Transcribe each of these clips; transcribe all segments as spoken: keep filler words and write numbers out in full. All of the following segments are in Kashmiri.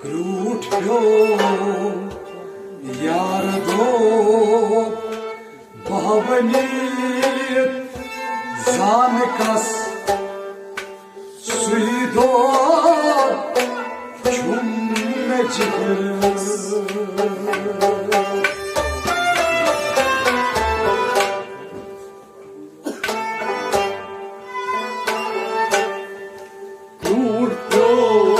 کرٛوٗٹھ پیوٚو یار دوب بہٕ ؤنِتھ زانہٕ کس، سُے دود چھُم مےٚ جگرس۔ ٹوٗٹھ پیوٚو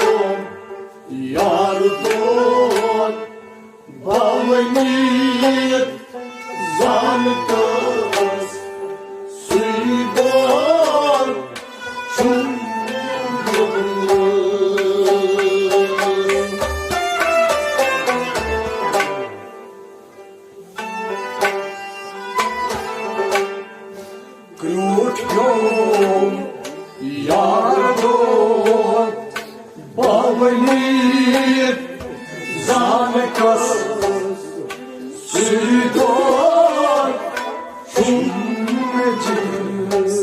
یار دود بہٕ ؤنِتھ زانہٕ کس، سُے دود چھُم مےٚ جگرس۔ کرٛوٗٹھ پیوٚو یار دود بہٕ ؤنِتھ زانہٕ کس، سُے دود چھُم مےٚ جگرس۔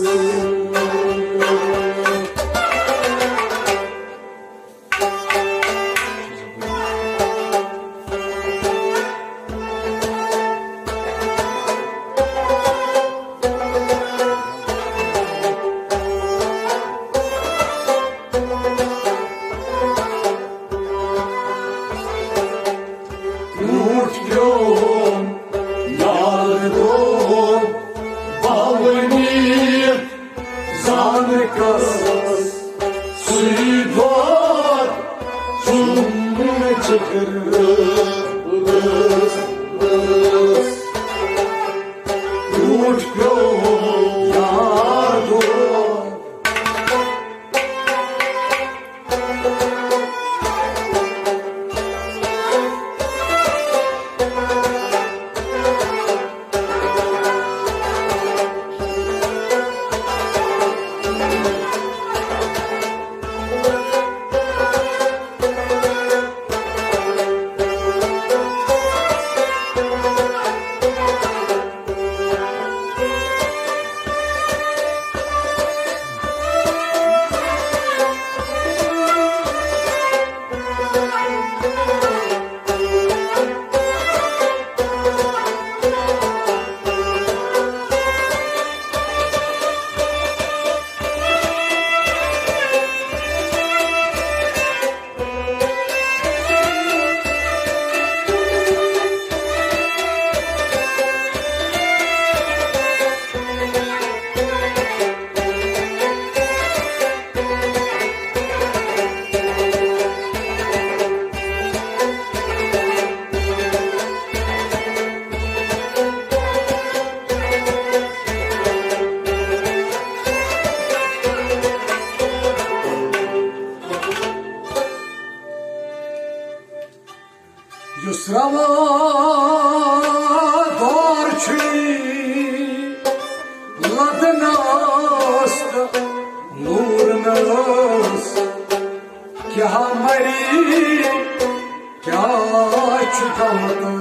کرٛوٗٹھ پیوٚو یار دود بہٕ ؤنِتھ زانہٕ کس، سُے دود چھُم مےٚ جگرس۔ کرٛوٗٹھ پیوٚو یار دود۔ یُس روا دور چھُ لدنس تہٕ نوٗرنس، کیٛاہ مری کیٛاہ چھُ غمہٕ تہٕ۔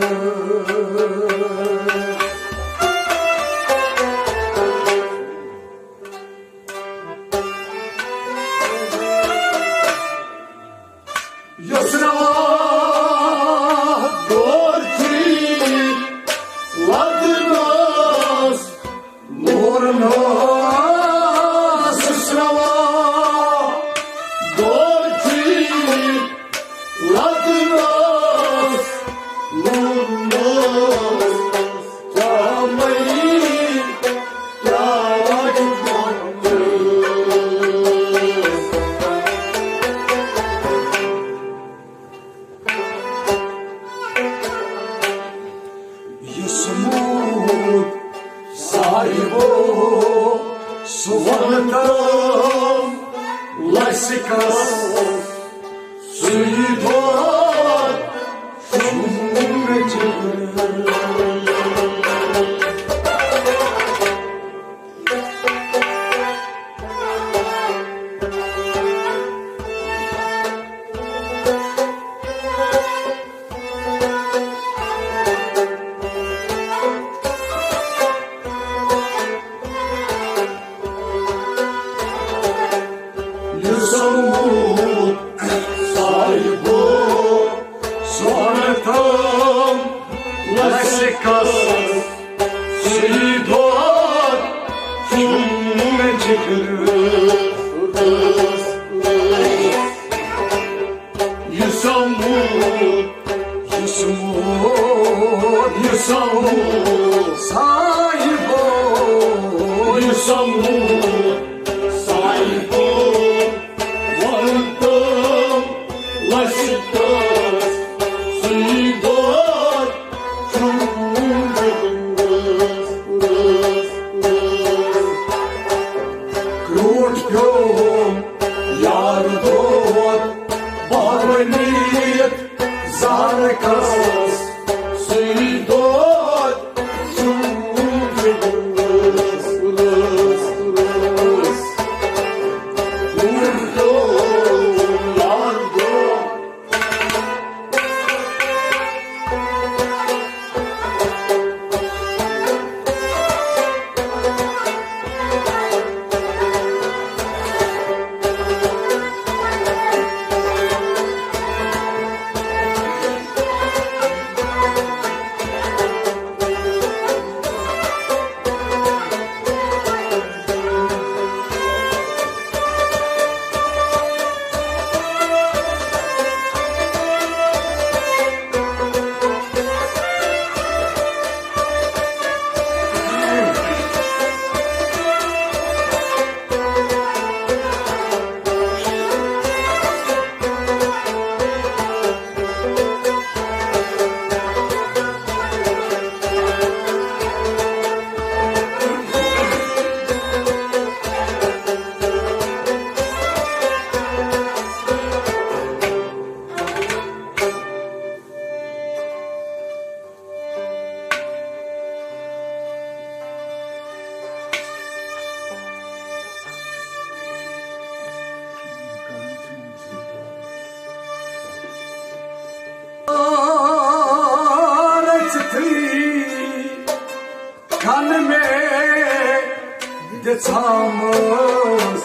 یُس روا دور چھُ لدنس نوٗرنس، یُس روا دور چھُ لدنس نوٗرنس، کیٛاہ مری کیٛاہ وجہ۔ یُس موٗد صاحبو سُہ وَنہٕ تَو لَسہِ کَس، سُے دۄہ چھُم جِگر۔ یُس موٗد صاحب دِژامٕژ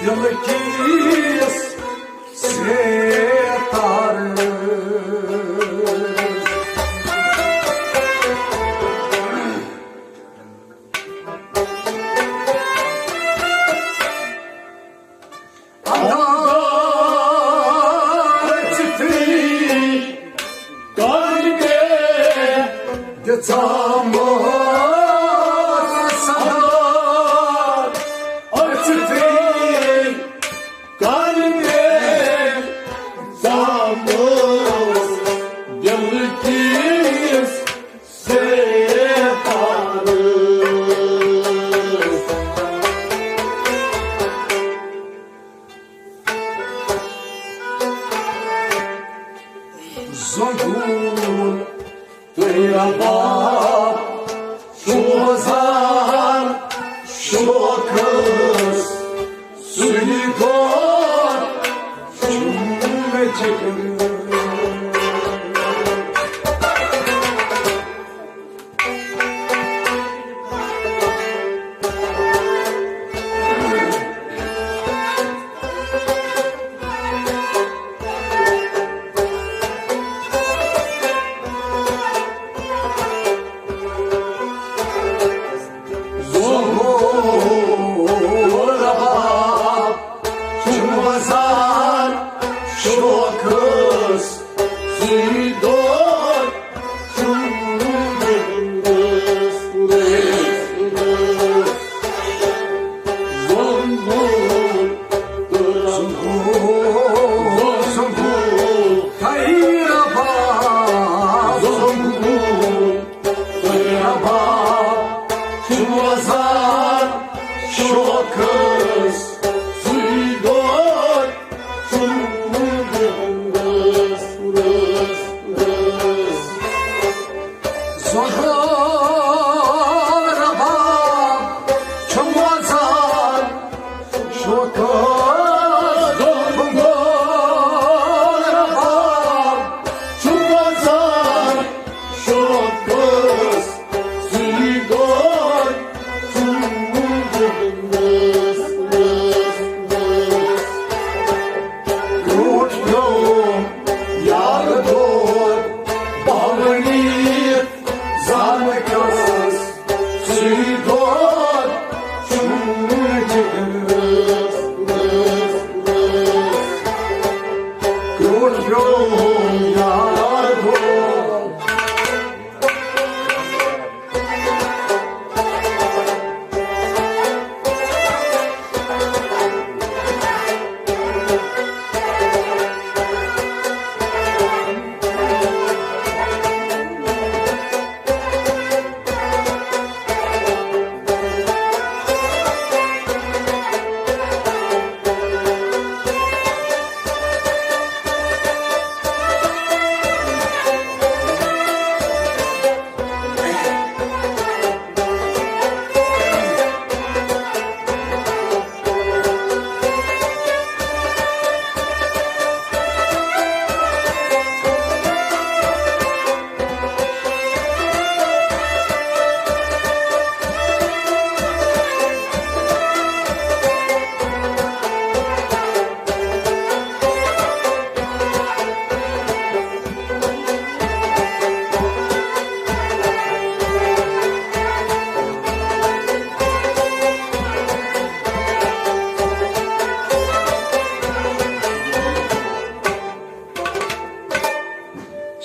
دِلہٕ کِس سیتارس۔ ادا ژِتھٕے کالہِ دِژامٕژ صدا۔ ژِتھٕے کالہِ دِژامٕژ دِلہٕ کِس سیتارس۔ زنگول تہٕ رباب سوزان شوقس سُے دور چھُم مےٚ جگر۔ زوٚنگُل رباب چھُم وزان شوقس سُے دور چھُم۔ زوٚنگُل، زوٚنگُل، زوٚنگُل، ہے رباب، زوٚنگُل۔ رباب چھُم وزان شوقس سُے دور چھُم۔ زوٚنگُل رباب چھُم وزان شوقس۔ زوٚنگُل رباب چھُم وزان شوقس سُے دور چھُم۔ روٗٹ پیوٚم یار دور بہوٲنی زانکس سُے دور چھُم۔ روٗٹ پیوٚم یار دور۔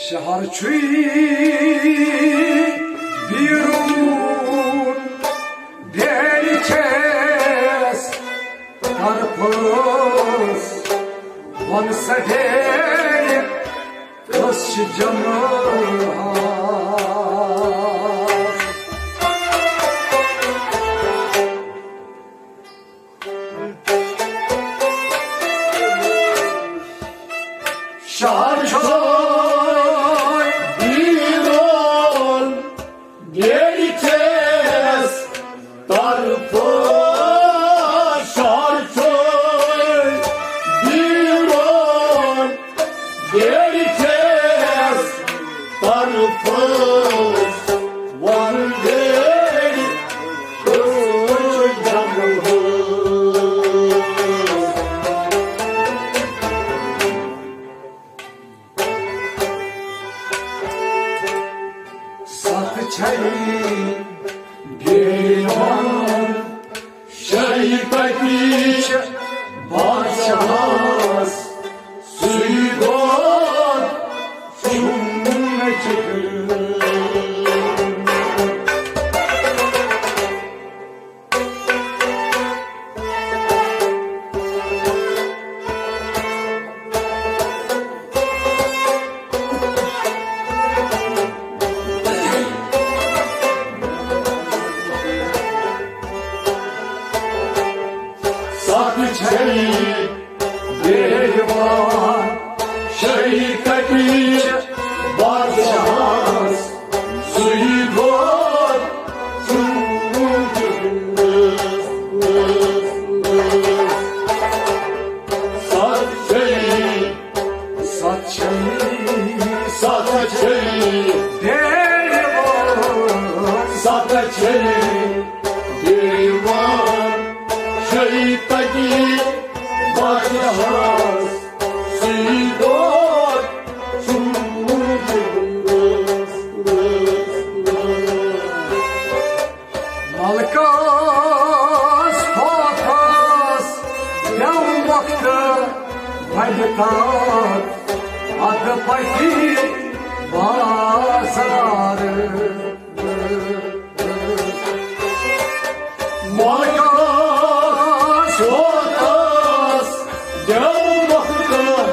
شہر چھُے بیرون بیرِ چھس طرفس وَن سا ڈیرِ کس چھ جماعت۔ شہر چھُ بیرون بیرِ چھس طرفس، شہر چھُ بیرون بیرِ چھس طرفس، وَن دے شہی کٹی بادشاہس سُے دۄد ژوٗنٛٹھ ستھ شہی، ستھ شہی، ستھ شہی، بیٚیہِ وَن۔ ستھ شہی، بیٚیہِ وَن۔ شہی کٹی بادشاہس سُے دۄد ژوٗنٛٹھ۔ ملکس پھوکس دٮ۪و وقتہٕ وَلہِ تَتھ اَدٕ پَکہِ بازار۔ ملکس پھوکس دٮ۪و وقتہٕ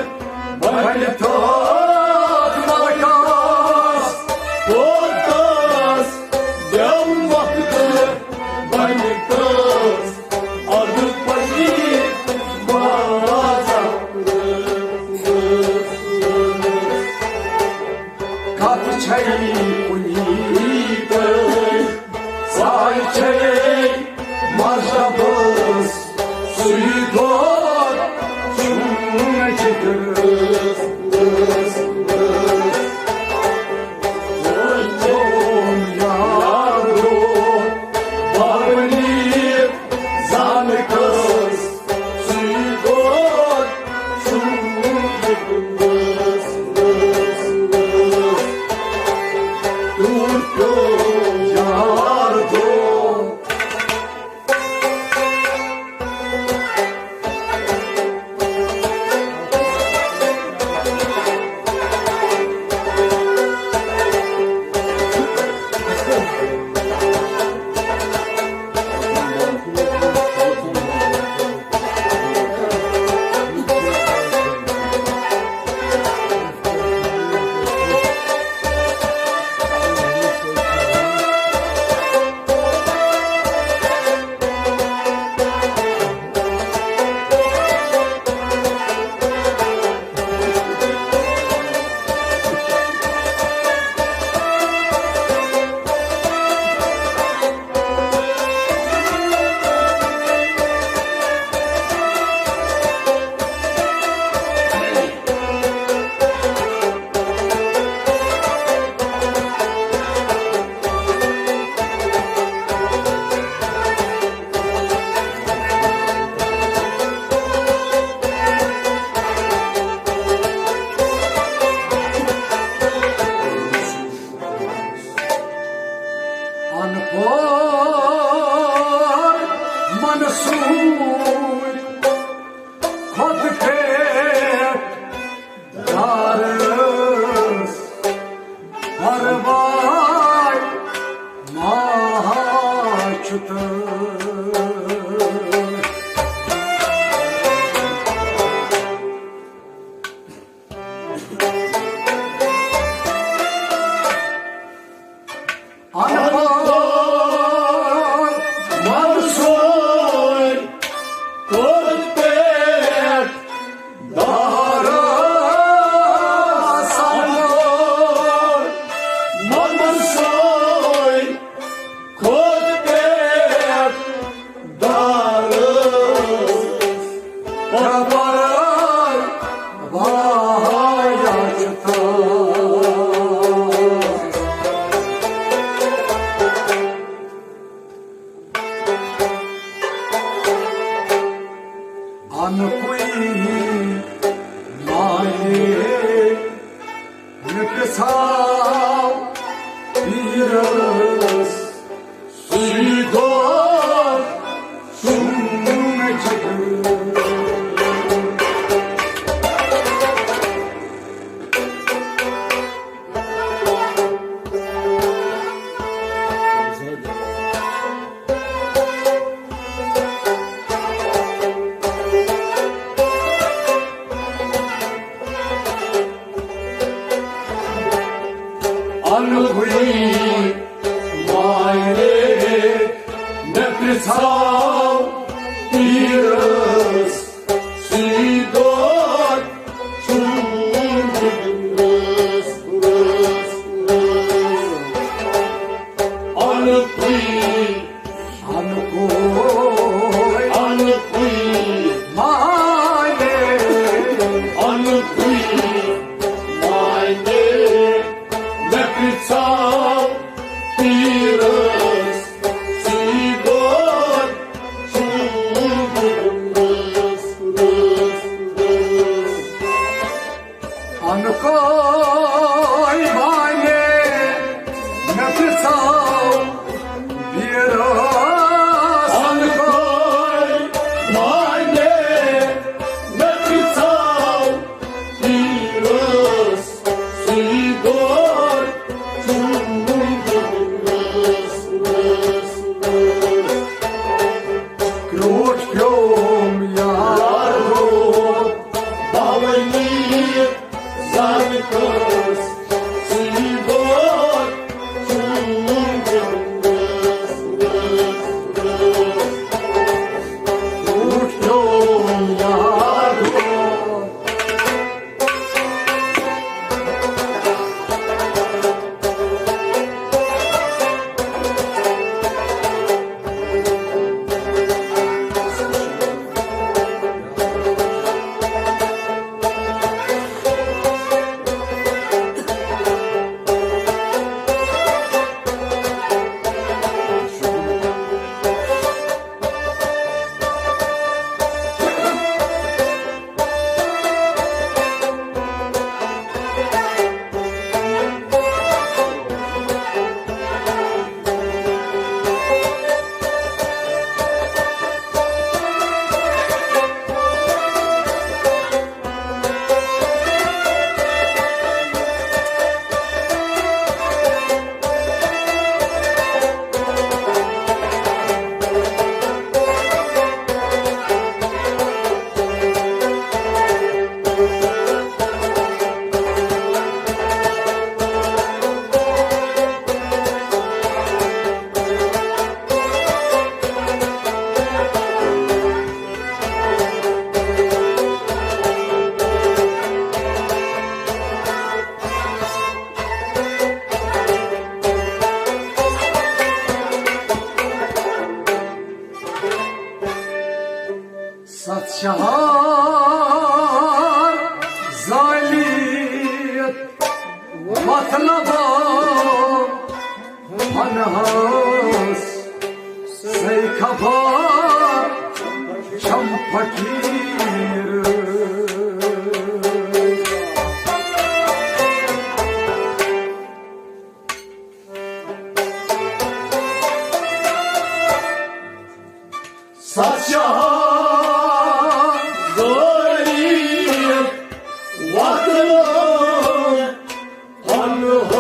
وَلہِ تَتھ ملکس پھوکس دٮ۪و وقتہٕ وَلہِ تَتھ اَدٕ پَکہِ بازار۔ کتھ چھے کُنی تہٕ ساے چھے مذہبس سُے دۄد ژوٗنٛٹھ۔ یار دود بابنی زانکس سُے دۄد ژوٗنٛٹھ۔ یار دود۔ ان پور منصور خود پہ دارس پرواے ما چھُ تہٕ۔ ان پور منصور خود پہ دارس پرواے ما چھُ تہٕ۔ ان کوئی مانے نکساو پیرس سُے دۄد ژوٗنٛٹھ۔ ان ہوئی مانے مےٚ پرٛژھاو پیٖرس سُے دۄد انکوے وانہِ مےٚ پرٛژھاو بیرس، انکوے وانہِ مےٚ پرٛژھاو بیرس، سُے دور چھُم وُنکیٚنس۔ کرٛوٗٹھ پیوم یار، باوٲنی زانہِ کٲنٛسہِ، سُے دور چھُم وُنکیٚنس۔ کرٛوٗٹھ پیوم یار۔ ستھ شہار زٲلِتھ مطلبو پنہس، سَے خبر چھم فقیٖر۔ ستھ شہار زٲلِتھ وطنو پنہس،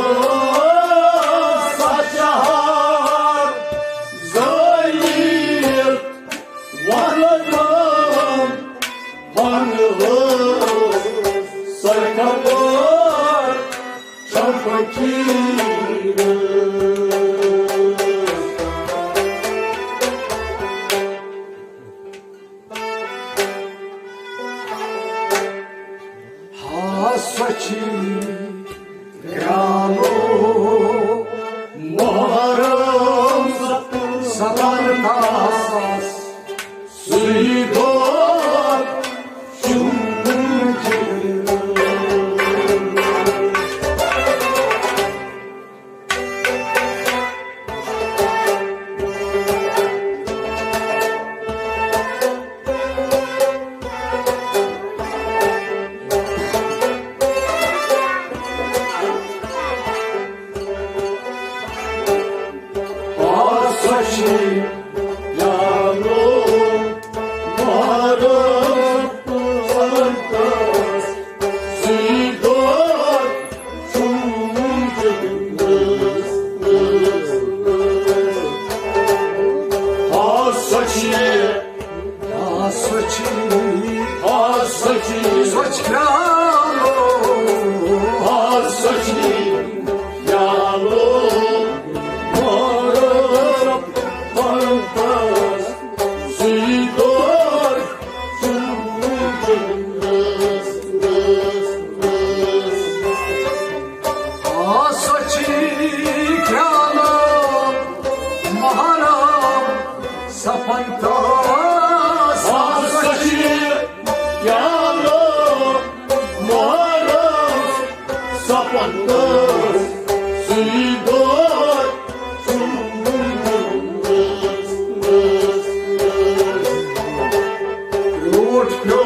ستھ شہار زٲلِتھ وطنو پنہس، سَے خبر چھم فقیٖر۔ ہا سۄ چھِ گرٛانو محرم سپن تاس، سُے دور چھُم وُنکیٚن۔ سپن تاس، سُے دور چھُم وُنکیٚن۔ کرٛوٗٹھ پیوٚو